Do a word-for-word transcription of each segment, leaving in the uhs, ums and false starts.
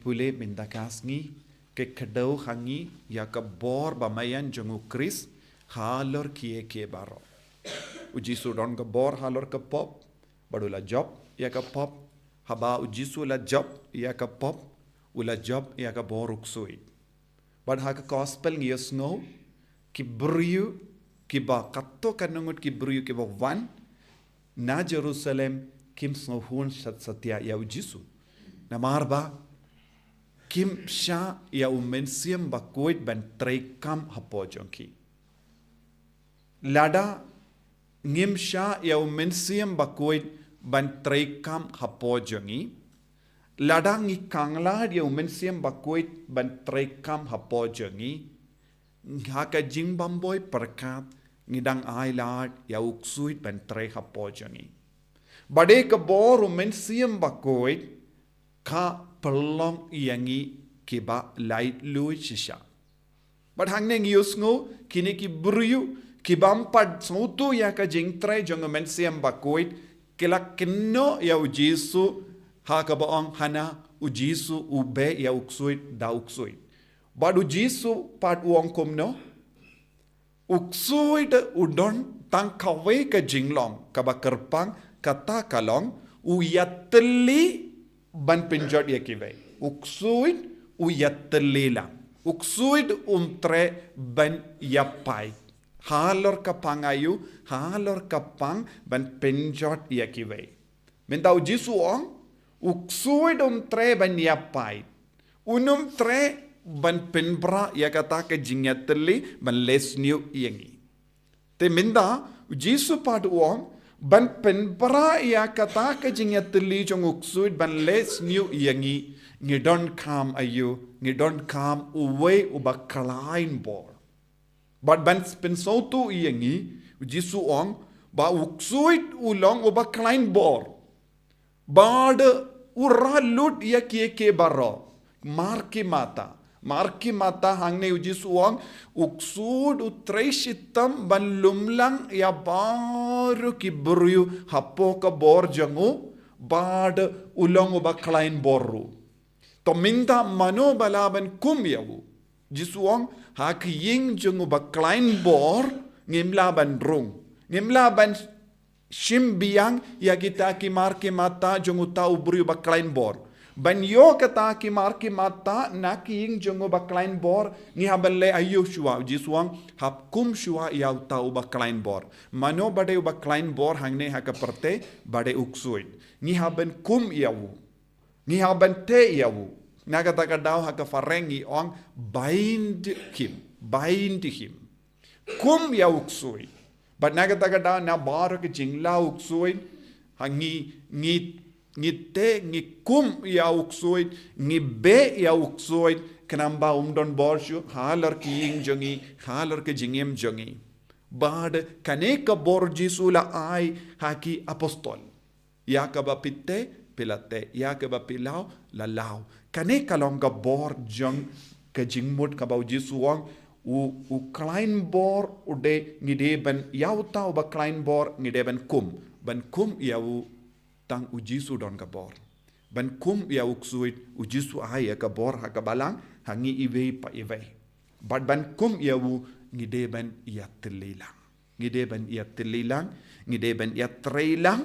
Pule mynta ka sngi, ki kdew ha ngi ïa ka bor ba maïan jong u Khrist halor kiei kiei baroh. U Jisu don ka bor halor ka pop, bad u la jop ïa ka pop. Haba u Jisu u la jop ïa ka pop, u la jop ïa ka bor u ksuid. Bad ha ka gospel ngi ïohsngew, ki briew kiba, katto katne ngut ki briew kiba wan na Jerusalem, kim sngewhun sat satia ïa u Jisu. Namar ba kim shah ïa u Mynsiem Bakhuid ban treikam hapoh jong ki. Lada ngim shah ïa u Mynsiem Bakhuid ban treikam hapoh jong ngi, lada ngi khanglad ïa u Mynsiem Bakhuid ban treikam hapoh jong ngi, ha ka jingbymhok pyrkhat ngi dang ailad ïa u ksuid ban trei hapoh jong ngi. Bad ka bor u Mynsiem Bakhuid ka pynlong ïa ngi kiba laitluid shisha. Bad hangne ngi ïohsngew kine ki briew kibym pat sngewthuh ïa ka jingtrei jong u Mynsiem Bakhuid, ki la kynnoh ïa u Jisu, ha kaba ong hana u Jisu u beh ïa u ksuid da u ksuid. Bad u Jisu pat u ong kumno? U ksuid u don tang kawei ka jinglong kaba kyrpang, kata ka long u ïatylli ban pynjot ïa kiwei. U ksuid u ïatylli lang. U ksuid um treh ban ïapait. Halor ka pang aïu, halor ka pang ban pynjot ïa kiwei. Mynta u Jisu u ong, u ksuid um treh ban ïapait. Un um treh ban pynbra ïa kata ka jingïatylli ban leh sniew ïa ngi. Te mynta u Jisu pat u ong, ban pynbra ïa kata ka jingïatylli jong u ksuid ban leh sniew ïa ngi, ngi donkam aïu, ngi donkam uwei uba khlaiñ bor. Bad ban pynsngewthuh ïa ngi, u Jisu u ong ba u ksuid u long uba khlaiñ bor. Bad u rah lut ïa kiei kiei baroh. Mar ki mata. Mar ki mata hangne u Jisu u ong, u ksuid u trei shitom ban lumlang ïa baroh ki briew hapoh ka bor jong u, bad u long uba khlaiñ bor ruh. To mynta mano ba lah ban kum ïa u? Jisu u ong, ha ka ïing jong uba khlaiñ bor, ngim lah ban rung. Ngim lah ban shim biang ïa kita ki mar ki mata jong uta u briew ba khlaiñ bor. Ban ïoh kata ki mar ki mata na ka ïing jong uba khlaiñ bor, ngi hap ban leh aïu shuwa? U Jisu u ong, hap kum shuwa ïa uta uba khlaiñ bor. Mano ba dei uba khlaiñ bor hangne ha ka pyrthei? Ba dei u ksuid. Ngi hap ban kum ïa u. Ngi hap ban teh ïa u. Na kata ka daw ha ka phareng ngi ong bind him, bind him. Kum ïa u ksuid. Bad na kata ka daw na baroh ka jinglaw u ksuid, ha ngi, ngi, ngi teh, ngi kum ïa u ksuid, ngi beh ïa u ksuid, khnang ba um don bor shuh halor ka ïing jong ngi, halor ka jingim jong ngi. Bad kane ka bor Jisu u la ai ha ki apostol. Ïa kaba phi teh, phi la teh. Ïa kaba phi law, la law. Kane ka long ka bor jong ka jingmut kaba u Jisu u ong, u, u khlaiñ bor u dei, ngi dei ban ïa uta uba khlaiñ bor, ngi dei ban kum. Ban kum ïa u tang u Jisu u don ka bor. Ban kum ïa u ksuid, u Jisu u ai ïa ka bor ha ka balang, ha ngi iwei pa iwei. Bad ban kum ïa u ngi dei ban ïatylli lang. Ngi dei ban ïatylli lang, ngi dei ban ïatrei lang,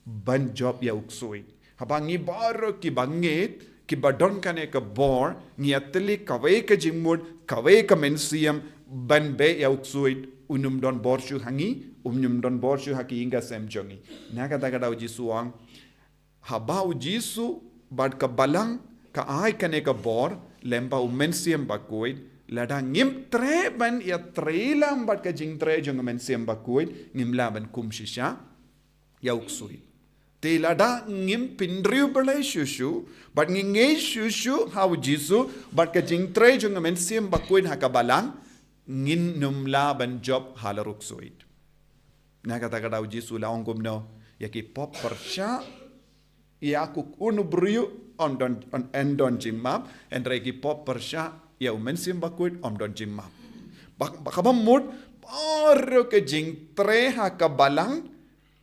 ban jop ïa u ksuid. Haba ngi baroh kiba ngeit, kiba don kane ka bor, ngi ïatylli kawei ka jingmut, kawei ka mynsiem, ban beh ïa u ksuid, un ym don bor shuh ha ngi, un ym don bor shuh ha ka ïing ka sem jong ngi. Na kata ka daw u Jisu u ong, haba u Jisu bad ka balang ka ai kane ka bor, lyngba u Mynsiem Bakhuid, lada ngim treh ban ïatrei lang bad ka jingtrei jong u Mynsiem Bakhuid, ngim lah ban kum shisha ïa u ksuid. Te lada ngim pynriew Blei shuh shuh, bad ngi ngeit shuh shuh ha u Jisu, bad ka jingtrei jong u Mynsiem Bakhuid ha ka balang, ngin ym lah ban jop halor u ksuid. Na kata ka daw u Jisu u la ong kumno, ïa ki pop pyrshah, ïa u khun u briew yn don, yn, yn don jingmap, hynrei ki pop pyrshah ïa u Mynsiem Bakhuid ym don jingmap. Ba, ba kaba mut, baroh ka jingtrei ha ka balang,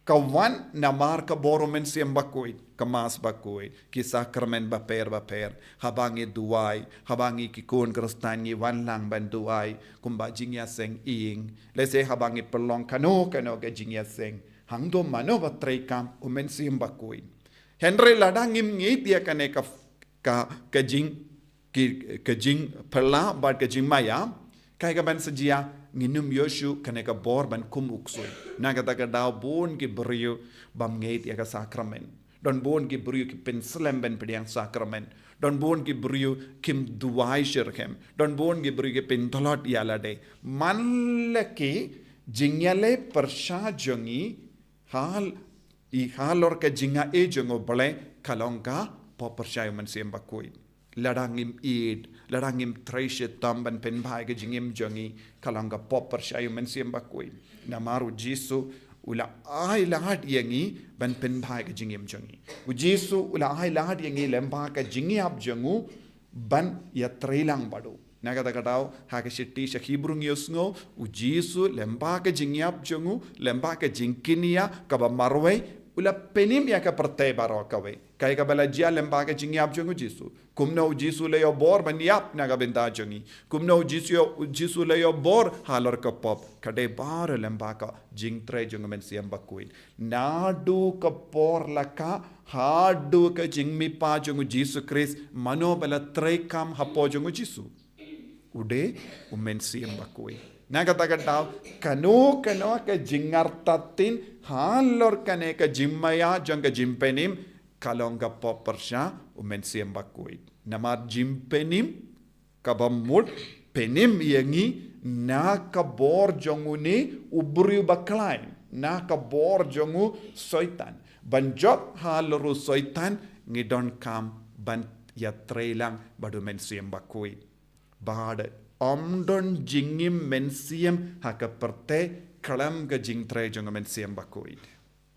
ka wan namar ka bor u Mynsiem Bakhuid. ka Mass bakhuid, ki sakramen bapher bapher, haba ngi duwai, haba ngi ki khun Khristan ngi wan lang ban duwai, kumba jingïaseng ïing, lehse haba ngi pynlong kano kano ka jingïaseng, hangto mano ba treikam? U Mynsiem Bakhuid. Hynrei lada ngim ngeit ïa kane ka, ka, ka jing, ki, ka jingphylla bad ka jingmaïa, kaei kaban sa jia? Ngin ym ïoh shuh kane ka bor ban kum u ksuid. Na kata ka daw bun ki briew bym ngeit ïa ka sakramen. Don bun ki briew ki pynslem ban pdiang sakramen. Don bun ki briew kim duwai shitrhem. Don bun ki briew ki pyntlot ïa lade. Man la ki jingïaleh pyrshah jong ngi hal, i halor ka jingïaid jong U Blei ka long ka pop pyrshah ïa U Mynsiem Bakhuid. Lada ngim ïeit, lada ngim trei shitom ban pynbha ïa ka jingim jong ngi, ka long ka pop pyrshah ïa U Mynsiem Bakhuid. Namar U Jisu u la ai lad ïa ngi ban pynbha ïa ka jingim jong ngi. U Jisu u la ai lad ïa ngi lyngba ka jingïap jong u ban ïatreilang bad u. Na kata ka daw, ha ka shithi sha Hebru ngi ïohsngew, U Jisu lyngba ka jingïap jong u, lyngba ka jingkñia kaba marwei, u la pynim ïa ka pyrthei baroh kawei. Kaei kaba la jia lyngba ka jingïap jong U Jisu? Kumno U Jisu u la ïoh bor ban ïap na ka bynta jong ngi? Kumno U Jisu, U Jisu u la ïoh bor halor ka pop? Ka dei baroh lyngba ka jingtrei jong U Mynsiem Bakhuid. Naduh ka por la ka, haduh ka jingmihpat jong U Jisu Khrist, mano ba la treikam hapoh jong U Jisu? U dei U Mynsiem Bakhuid. Na kata ka daw, kano kano ka jingartatien halor kane ka jingmaïa jong ka jingpynim, ka long ka pop pyrshah U Mynsiem Bakhuid. Namar jingpynim kaba mut pynim ïa ngi na ka bor jong une u briew bakhlaiñ, na ka bor jong u Soitan. Ban jop halor u Soitan, ngi donkam ban ïatreilang bad U Mynsiem Bakhuid. Bad ym don jingim mynsiem ha ka pyrthei khlem ka jingtrei jong U Mynsiem Bakhuid.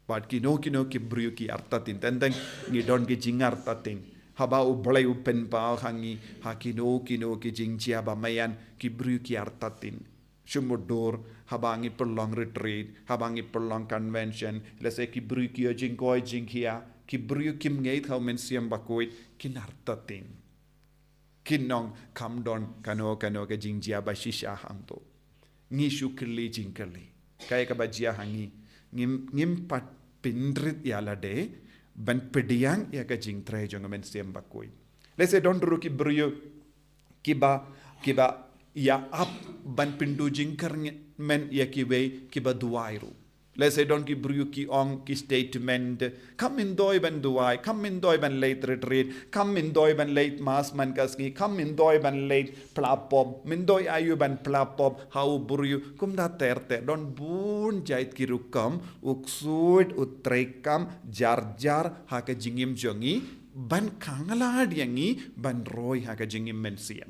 Bad kino kino ki briew ki artatien, teng teng ngi don ki jingartatien. Haba U Blei u pynpaw ha ngi ha kino kino ki jingjia ba maïan, ki briew ki artatien. Shu mutdur, haba ngi pynlong retreat, haba ngi pynlong convention, lehse ki briew ki ïoh jingkoit jingkhiah, ki briew kim ngeit ha U Mynsiem Bakhuid, kin artatien. Kin ong kam don kano kano ka jingjia ba shisha hangto. Ngi shu kylli jingkylli. Kaei kaba jia ha ngi? Ngim, ngim pat pynrit ïa lade ban pdiang ïa ka jingtrei jong U Mynsiem Bakhuid. Lehse don ruh ki briew kiba, kiba ïa ap ban pynduh jingkyrmen ïa kiwei kiba duwai ruh. Lehse don ki briew ki ong ki statement, kam myntoi ban duwai, kam myntoi ban leit retreat, kam myntoi ban leit Mass man ka sngi, kam myntoi ban leit pla pop, myntoi aïu ban pla pop ha u briew, kumta ter ter. Don bun jait ki rukom u ksuid u treikam jar jar ha ka jingim jong ngi, ban khanglad ïa ngi ban roi ha ka jingim mynsiem.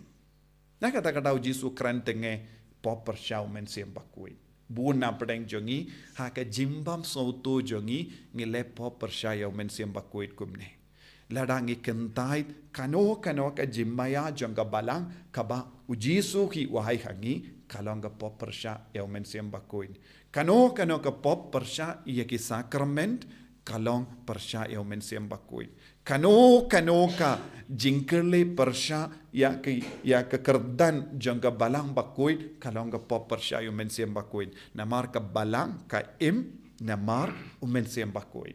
Na kata ka daw U Jisu u kren tyngne pop pyrshah U Mynsiem Bakhuid. Bun na pdeng jong ngi, ha ka jingbym sngewthuh jong ngi, ngi leh pop pyrshah ïa U Mynsiem Bakhuid kumne. Lada ngi kyntait kano kano ka jingmaïa jong ka Balang kaba U Jisu hi u ai ha ngi, ka long ka pop pyrshah ïa U Mynsiem Bakhuid. Kano kano ka pop pyrshah ïa ki sakrament, ka long pyrshah ïa U Mynsiem Bakhuid. Kano kano ka jingkylli pyrshah ïa ka, ïa ka kyrdan jong ka Balang Bakhuid, ka long ka pop pyrshah ïa U Mynsiem Bakhuid. Namar ka Balang ka im namar U Mynsiem Bakhuid.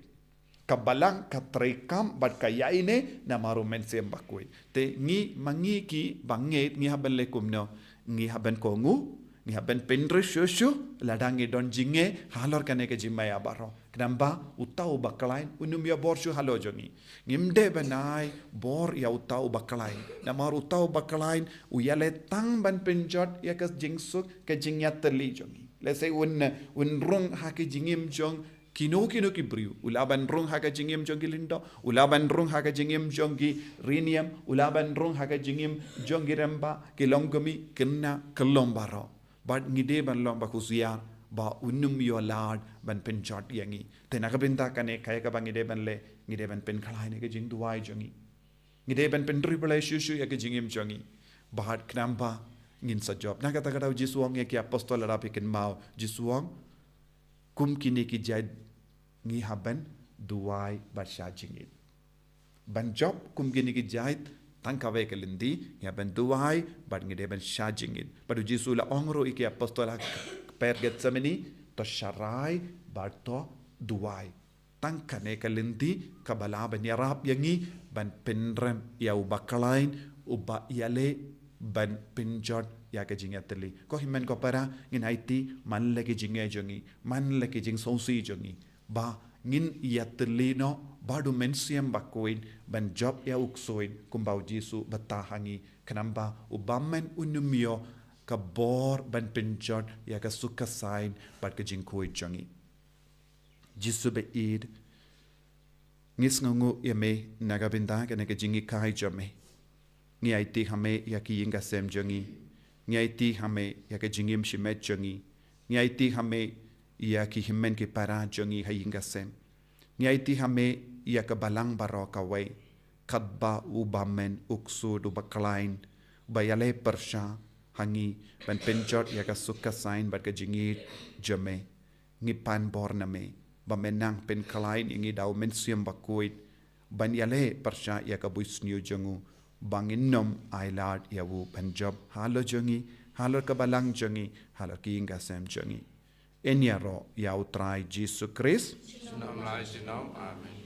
Ka Balang ka treikam bad ka ïaineh namar U Mynsiem Bakhuid. Te ngi, ma ngi kiba ngeit, ngi hap ban leh kumno? Ngi hap ban kohnguh, ngi hap ban pynrit shuh shuh lada ngi don jingeh halor kane ka jingmaïa baroh. Khnang ba uta uba khlaiñ un ym ïoh bor shuh halor jong ngi. Ngim dei ban ai bor ïa uta uba khlaiñ. Namar uta uba khlaiñ u ïaleh tang ban pynjot ïa ka jingsuk, ka jingïatylli jong ngi. Lehse un, un rung ha ka jingim jong kino kino ki briew. U lah ban rung ha ka jingim jong ki lyngdoh, u lah ban rung ha ka jingim jong ki riewniam, u lah ban rung ha ka jingim jong ki rangbah, ki longkmie, khynnah, kyllon baroh. Bad ngi dei ban long ba khusiar ba un ym ïoh lad ban pynjot ïa ngi. Te na ka bynta kane, kaei kaba ngi dei ban leh? Ngi dei ban pynkhlaiñ ïa ka jingduwai jong ngi. Ngi dei ban pynrit Blei shuh shuh ïa ka jingim jong ngi. Bad khnang ba ngin sa jop. Na kata ka daw U Jisu u ong ïa ki apostol, lada phi kynmaw, U Jisu u ong, kum kine ki jait ngi hap ban duwai bad shah jingit. Ban jop kum kine ki jait, tang kawei ka lynti, ngi hap ban duwai, bad ngi dei ban shah jingngeit. Bad u Jisu u la ong ruh ïa ki apostol ha kper Gethsemane, to sharai, bad to duwai. Tang kane ka lynti, kaba lah ban ïarap ïa ngi, ban pynrem ïa u bakhlaiñ, uba ïaleh, ban pynjot ïa ka jingïatylli. Ko hynmen ko para, ngin aiti, man la ki jingeh jong ngi, man la ki jingsngewsih jong ngi. Ba ngin ïatylli noh bad u Mynsiem Bakhuid ban jop ïa u ksuid kumba u Jisu u batai ha ngi, khnang ba u bymman un ym ïoh ka bor ban pynjot ïa ka suk ka saiñ bad ka jingkhuid jong ngi. Jisu ba ïeit, ngi sngewnguh ïa me na ka bynta kane ka jinghikai jong me. Ngi aiti ha me ïa ki ïing ki sem jong ngi. Ngi aiti ha me ïa ka jingim shimet jong ngi. Ngi aiti ha me ïa ki hynmen ki para jong ngi ha ïing ki sem. Ngi aiti ha me ïa ka balang baroh kawei. Katba u bymman u ksuid u bakhlaiñ, uba ïaleh pyrshah ha ngi ban pynjot ïa ka suk ka saiñ bad ka jingïeit jong me. Ngi pan bor na me ba men nang pynkhlaiñ ïa ngi da u Mynsiem Bakhuid ban ïaleh pyrshah ïa ka bunsniew jong u, ba ngin ym ailad ïa u ban jop halor jong ngi, halor ka balang jong ngi, halor ki ïing ki sem jong ngi. Yn ïaroh ïa u Trai Jisu Khrist. Junom la junom. Amen.